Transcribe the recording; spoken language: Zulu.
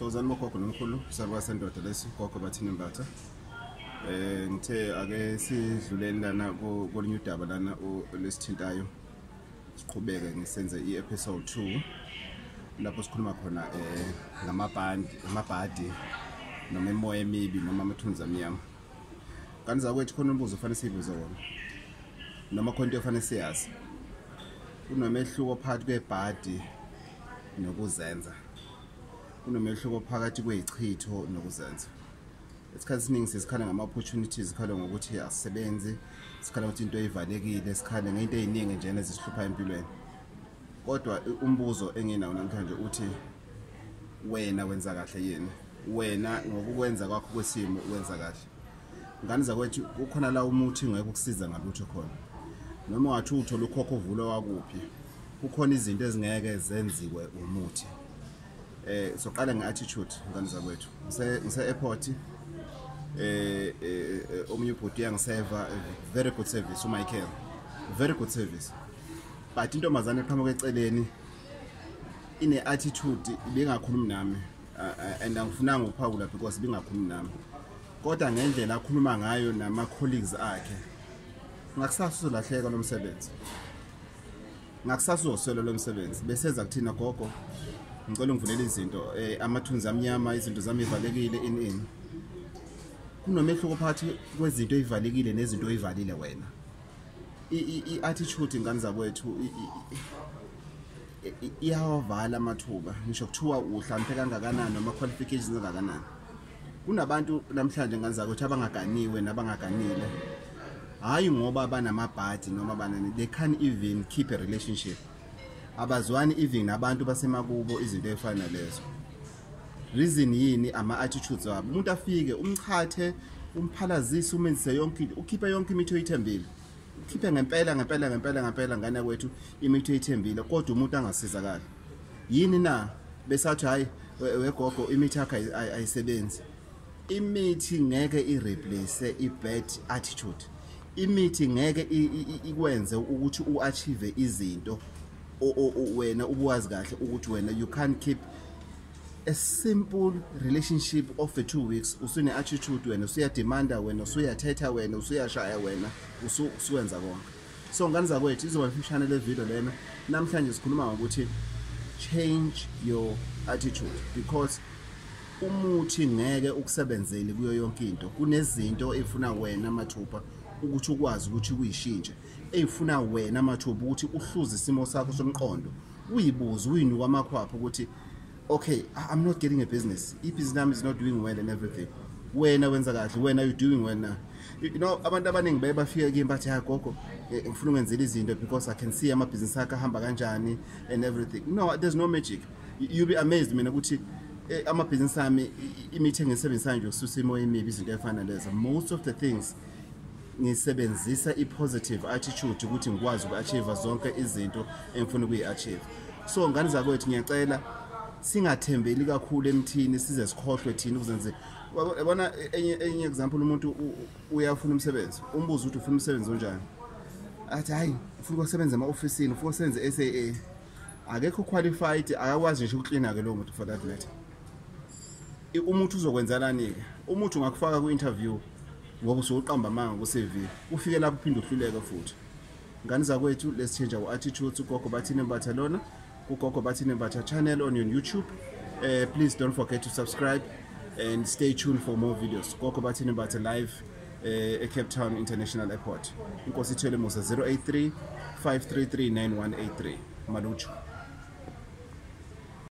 Thokozani bogogo nomkhulu, salukazi sendoda lesi, gogo Bathini Mbatha. Ngithe ake sidluleni lana kolunye udaba lana olesithintayo. Siqhubeke ngisenze i-episode 2 lapho sikhuluma khona ngamabhandi, amabhadi noma imoya emibi noma amathunzi amnyama. Kanti zakwethu khona umbuzo ofanele siyibuze wona, noma khona into efanele siyazi. Kunomehluko phakathi kwebhadi nokuzenza. Kunomehluko phakathi kweyichitho nokuzenza. Isikhathi esiningi sisikhala ngama-opportunities, sikhala ngokuthi asisebenzi, sikhala ukuthi into ivalekile, sikhale ngento ey'ningi nje ezisihlupha empilweni. Kodwa umbuzo enginawo namhlanje uthi, wena wenza kahle yini? Wena ngokukwenza kwakho kwesimo wenza kahle? Ngane zakwethu, kukhona la umuthi ngeke ukusiza ngalutho khona. Noma ungathi uthola ukhokho uvula wakuphi, kukhona izinto ezingeke zenziwe umuthi. Soqala nge-attitude, ngane zakwethu. Ngise airport, omunye ubhuti uyangiseva, very good service, uMichael, very good service, but intombazane eqhamuka eceleni ine attitude, ibingakhulumi nami, and angifunanga ukuphawula because ibingakhulumi nami, kodwa ngendlela akhuluma ngayo nama colleagues akhe, ngakusasa uzolahleka lo msebenzi, ngakusasa uzoswela lo msebenzi. Beseza kuthina, "Gogo, ngicela ungivulele izinto, amathunzi amnyama, izinto zami ivalekile, ini ini." Kunomehluko phakathi kwezinto ezivalekile nezinto oyivalile wena. I-attitude, ingane zakwethu, iyawavala amathuba, ngisho kuthiwa uhloniphe kangakanani noma qualifications kangakanani. Kunabantu namhlanje, ngane zakwethu, abangaganiwe nabangaganile, hayi ngoba banamabhadi noma banani, they can't even keep a relationship, abazwani even nabantu basemakubo, izinto ey'fana nalezo. Reason yini? Ama-attitudes wabo. Umuntu afike umchathe, umphalazise, umenzise yonke into, ukhiphe yonke imithi oyithembile, ukhiphe ngempela ngempela ngempela ngempela, ngane kwethu, imithi oyithembile, kodwa umuntu angasizakali. Yini na? Besathi, "Hayi wegogo, imithi yakho ayisebenzi." Imithi ngeke i-replace i-bad attitude. Imithi ngeke ikwenze ukuthi u-achieve izinto wena ubuwazi kahle ukuthi wena you can't keep a simple relationship of the 2 weeks. Usune attitude wena, usuyademanda wena, usuyathetha wena, usuyashaya wena, usuwenza konke. So ngane zakwethu, izoba mfishane le video lena namhlanje. Sikhuluma ngokuthi change your attitude, because umuthi ngeke ukusebenzele kuyo yonke into. Kunezinto efuna wena mathupha ukuthi ukwazi ukuthi uyishintshe, eyifuna wena mathupha ukuthi uhluze isimo sakho somqondo, uyibuze, uyinuka amakhwapha ukuthi, "Okay, I'm not getting a business, ibhizinisi lami is not doing well and everything." Wena wenza kahle? Wena you doing well now? Abantu abaningi baye bafike kimi bathi, "Hayi gogo, ngifuna ungenzela izinto because I can see amabhizinisi akho ahamba kanjani and everything." No, there's no magic. You'll be amazed mina ukuthi amabhizinisi ami, imithi engiyisebenzisayo nje ukususa imoya emibi, izinto ey'fana nalezo, most of the things ngisebenzisa i-positive attitude ukuthi ngikwazi uku-achieve zonke izinto engifuna ukuyi-achieve. So ngane zakwethu, ngiyacela singathembeli kakhulu emthini size sikhohlwe thina ukuzenze. Yabona, enye example, umuntu uyafuna umsebenzi, umbuzo ukuthi ufuna umsebenzi onjani, athi, "Hayi, ufuna ukusebenza ema-ofisini, ufuna ukusebenza e-SAA." Akekho qualified, akakwazi ngisho ukuklina-ke lowo muntu for that matter. Umuthi uzokwenzelani-ke? Umuthi ungakufaka kwi-interview ngoba usuqamba amanga ku-CV, ufike lapho uphinde uhluleke futhi. Ngane zakwethu, let's change our attitudes. Ugogo Bathini Mbatha lona, kuGogo Bathini Mbatha channel on your YouTube. Please don't forget to subscribe and stay tuned for more videos. Gogo Bathini Mbatha live e-Cape Town International Airport. Inkosi ithele musa. 083 533 9183. Malucho.